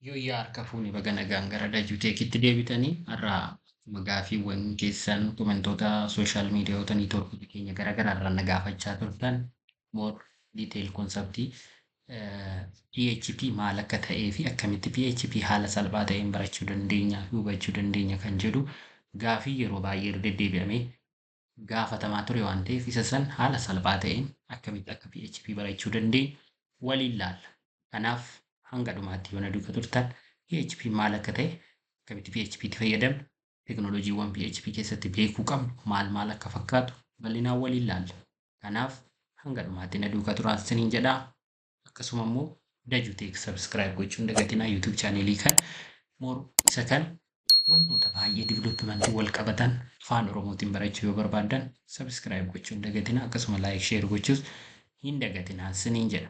Yooyyaa harka fuune, baga nagaan gara Dajuu Techitti deebitanii. Har'a akkuma gaaffiiwwan keessan komentoota social mediaoota networkii keenya garaa garaa irraa na gaafachaa turtan, more detail conceptii PHP maal akka ta'ee fi akkamitti PHP haala salphaa ta'een barachuu dandeenya fi hubachuu dandeenya kan jedhu gaafii yeroo baay'ee irra deddeebi'amee gaafatamaa ture waan ta'eef, isa san haala salphaa ta'een akkamitti akka PHP barachuu dandeenya waliin laalla. Kanaaf hanga dhumaatti yoo na duuka turtan, PHP maal akka ta'e, akkamitti PHP itti fayyadamna, teekinooloojiiwwan PHP keessatti beekuu qabnu maal maal akka fakkaatu bal'inaan waliin laalla. Kanaaf hanga dhumaatti na duuka turaa isiniin jedhaa. Akkasuma immoo Dajuu Tech subscribe gochuun dagatinaa. YouTube channelii kan more isa kan wantoota baay'ee developmentii wal qabatan afaan Oromootiin barachuu yoo barbaaddan, subscribe gochuun dagatinaa, akkasuma like, share gochuus hin dagatinaa isiniin jedha.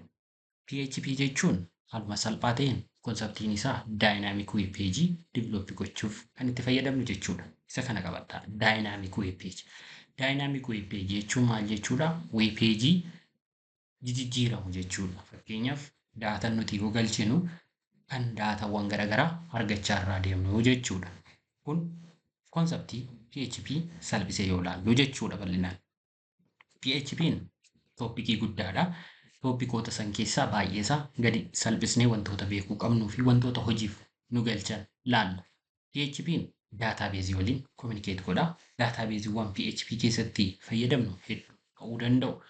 PHP jechuun haaluma salphaa ta'een conceptiin isaa dynamic web page develop gochuuf kan itti fayyadamnu jechuudha. Isa kana qabadhaa. Dynamic web page. Dynamic web page jechuun maal jechuudha? Web page jijjiiramu jechuudha. Fakkeenyaaf, dataan nuti yoo galchinu kan datawwan garaagaraa argachaa irraa deemnu jechuudha. Kun conceptii PHP salphisee yoo ilaallu jechuudha bal'inaan. PHP'n topicii guddaadha. Topicoota san keessaa baay'ee isaa gadi salphisnee wantoota beekuu qabnuu fi wantoota hojiif nu galchan laalla. PHP'n databaseii waliin communicate godha. Databaseiiwwan PHP keessatti fayyadamnu hedduu ta'uu danda'u.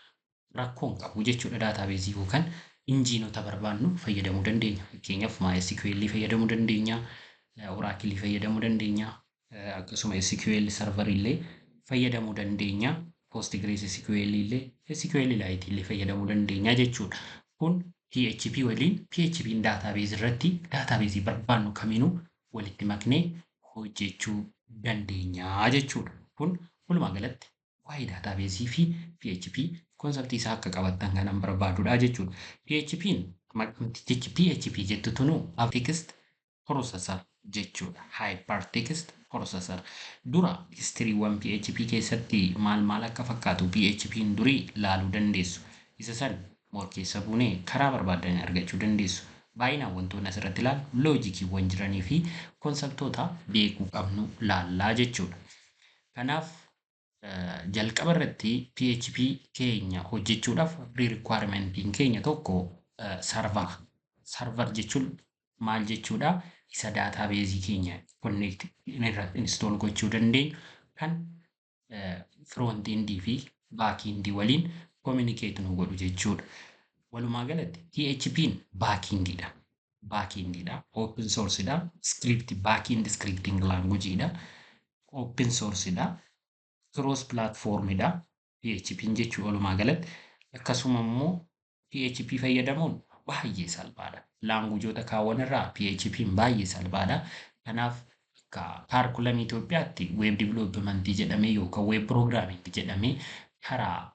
Rakkoon qabu jechuudha, databaseii yookaan engineota barbaannu fayyadamuu dandeenya. Fakkeenyaaf, MySQL fayyadamuu dandeenya, Oracle fayyadamuu dandeenya, akkasuma SQL Server illee fayyadamuu dandeenya. PostgreSQL illee, SQLite illee fayyadamuu dandeenya jechuudha. Kun PHP waliin PHP'n databaseii irratti databaseii barbaannu kamiinuu walitti maknee hojjechuu dandeenya jechuudha. Kun walumaa galatti waa'ee databaseii fi PHP conceptii isaa akka qabattan kanan barbaadudha jechuudha. PHP'n jechi PHP jettu tunuu text processor jechuudha. Hypertext processor. Dura historyiiwwan PHP keessatti maal maal akka fakkaatu PHP'n durii laaluu dandeessu. Isa san more keessa buunee karaa barbaadan argachuu dandeessu. Baay'inaan wantoonni asirratti ilaallu logiciiwwan jiranii fi conceptoota beekuu qabnu laallaa jechuudha. Kanaaf jalqaba irratti PHP keenya hojjechuudhaaf pre-requirementiin keenya tokko server. Server jechuun maal jechuudha? Isa databaseii keenya connect irratti install gochuu dandeenyu, kan front endii fi back endii waliin communicate nu godhu jechuudha. Walumaa galatti PHP'n backendiidha. Backendiidha. Open sourceidha. Script backend scripting languageidha. Open sourceidha. Cross platformidha. PHP'n jechuun walumaa galatti akkasuma immoo PHP fayyadamuun baay'ee salphaadha. Languageoota kaawwan irraa PHP'n baay'ee salphaadha. Kanaaf akka curriculumii Itoophiyaatti web developmentii jedhamee yookaan web programming jedhamee karaa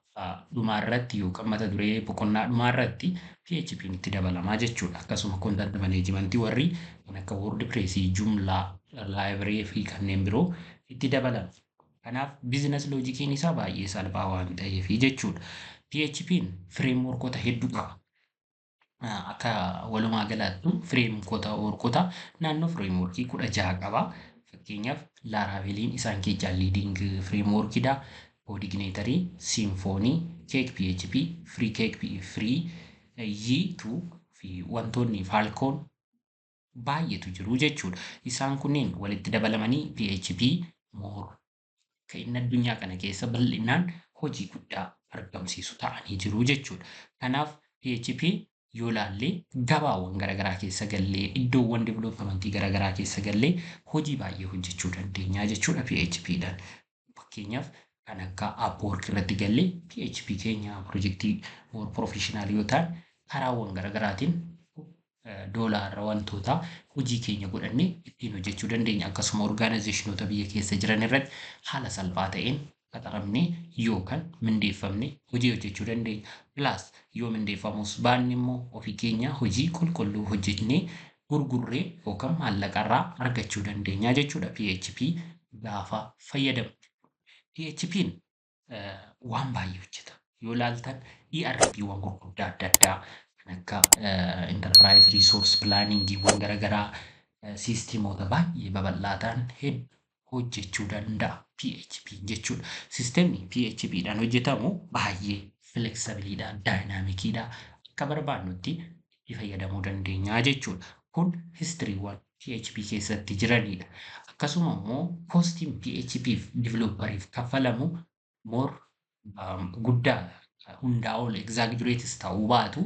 dhumaa irratti yookaan mata duree boqonnaa dhumaa irratti PHP'n itti dabalamaa jechuudha. Akkasuma content managementii warri kan akka WordPressii, Joomla, library fi kanneen biroo itti dabalama. Kanaaf business logiciin isaa baay'ee salphaa waan ta'eef jechuudha. PHP'n frameworkoota hedduu qaba. Akka walumaa galaatti frameworkoota naannoo frameworkii 16 qaba. Fakkeenyaaf, Laraveliin isaan keessaa leading frameworkiidha. CodeIgniterii, Symfony, CakePHP, Free Cake Free, Yii2 fi wantoonni Phalcon baay'eetu jiru jechuudha. Isaan kunneen walitti dabalamanii PHP more akka inni addunyaa kana keessa bal'inaan hojii guddaa argamsiisu ta'anii jiru jechuudha. Kanaaf PHP yoo laallee, gabaawwan garaagaraa keessa gallee, iddoowwan developmentii garaagaraa keessa gallee hojii baay'ee hojjechuu dandeenya jechuudha PHPdhaan. Fakkeenyaaf, kan akka Upwork irratti gallee PHP keenya projectii more professional yoo ta'an karaawwan garaagaraatiin doolaarra wantoota hojii keenya godhannee ittiin hojjechuu dandeenya. Akkasuma organizationoota biyya keessa jiran irratti haala salphaa ta'een qaxaramnee yookaan mindeeffamnee hojii hojjechuu dandeenya. Plus yoo mindeeffamus baanne immoo ofii keenya hojii qulqulluu hojjennee gurgurree yookaan maallaqarraa argachuu dandeenya jechuudha PHP gaafa fayyadamnu. PHP'n waan baay'ee hojjeta. Yoo ilaaltan, ERP-wwan gurguddaa adda addaa Kan akka enterprise resource planningiiwwan garaagaraa, siistiimoota baay'ee babal'aa ta'an hedduu hojjechuu danda'a PHP jechuudha. Siistemni PHP dhaan hojjetamu baay'ee flexibleidha, dynamiciidha. Akka barbaannutti itti fayyadamuu dandeenya jechuudha. Kun historyiiwwan PHP keessatti jiranidha. Akkasuma immoo costiin PHP fi developeriif kaffalamu more guddaa hundaa ol exaggerates ta'uu baatu,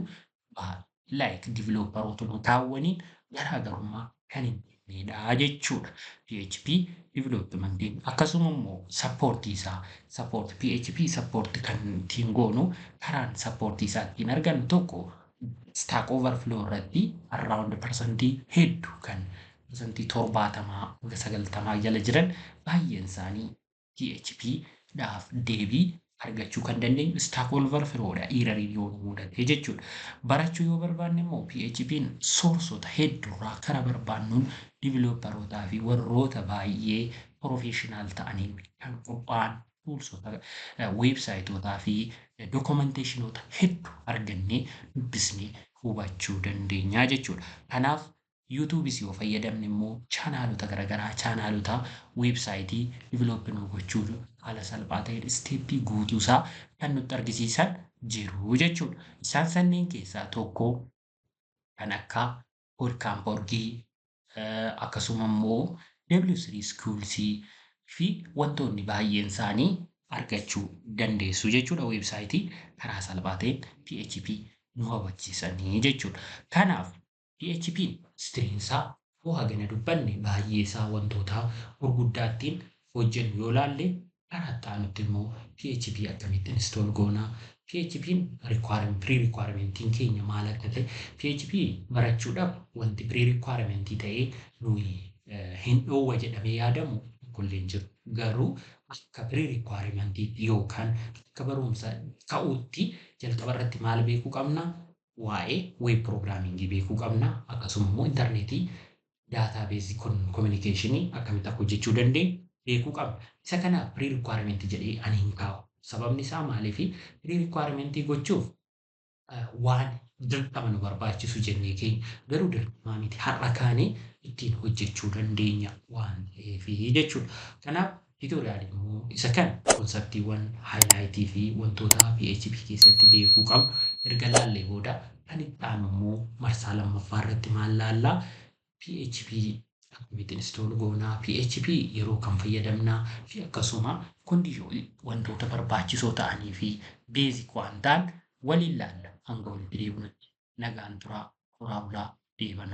like developeroota kaawwaniin garaagarummaa kan hin qabnedha jechuudha. PHP developmentiin akkasuma immoo supportii isaa, support PHP support kan ittiin goonu, karaan supportii isaa ittiin argannu tokko Stack Overflow irratti around percentii hedduu, kan 70% hanga 90% jala jiran baay'een isaanii PHP dhaaf deebii argachuu kan dandeenyu Stack Overflowdha, errorii yoo nu mudate jechuudha. Barachuu yoo barbaanne immoo PHP'n sourceota hedduurraa karaa barbaannuun developerootaa fi warroota baay'ee professional ta'aniin kan qophaa'an toolsota, websiteootaa fi documentationoota hedduu argannee dubbisnee hubachuu dandeenya jechuudha. Kanaaf YouTubeis yoo fayyadamne immoo channelota garaagaraa, channelota websiteii develop nu gochuu haala salphaa ta'een steppii guutuusaa kan nutti argisiisan jiru jechuudha. Isaan sanneen keessaa tokko kan akka Codecamp.orgii, akkasuma immoo W3 Schoolsii fi wantoonni baay'een isaanii argachuu dandeessu jechuudha, websiteii karaa salphaa ta'een PHP nu hubachiisanii jechuudha. Kanaaf PHP'n historyiinsaa yoo hagana dubbanne, baay'ee isaa wantoota gurguddaa ittiin hojjennu yoo laalle, karaa itti aanutti immoo PHP akkamitti install goonaa, PHP'n pre-requirementiin keenya maal akka ta'e, PHP barachuudhaaf wanti pre-requirementii ta'ee nuyi hin dhoowwa jedhamee yaadamu tokkollee hin jiru. Garuu akka pre-requirementiitti yookaan akka barumsa ka'uutti jalqaba irratti maal beekuu qabna? Waa'ee web programmingii beekuu qabna. Akkasuma immoo intarneetii, databaseii, communicationii akkamitti akka hojjechuu dandeenyu beekuu qabna. Isa kanaaf pre-requirementii jedhee ani hin kaa'u. Sababni isaa maaliifi pre-requirementii gochuuf waan dirqama nu barbaachisu jennee keenya, garuu dirqamaa miti, har'a kaanee ittiin hojjechuu dandeenya waan ta'eefi jechuudha. Kanaaf tutorialii immoo isa kan conceptiiwwan highlightii fi wantoota PHP keessatti beekuu qabnu erga laallee booda, kan itti aanu immoo marsaa lammaffaa irratti maal laallaa? PHP akkamitti install goonaa, PHP yeroo kam fayyadamnaa fi akkasuma wantoota barbaachisoo ta'anii fi basic waan ta'an waliin laalla. Hanga walitti deebinutti nagaan turaa, horaa bulaa, deebanaa.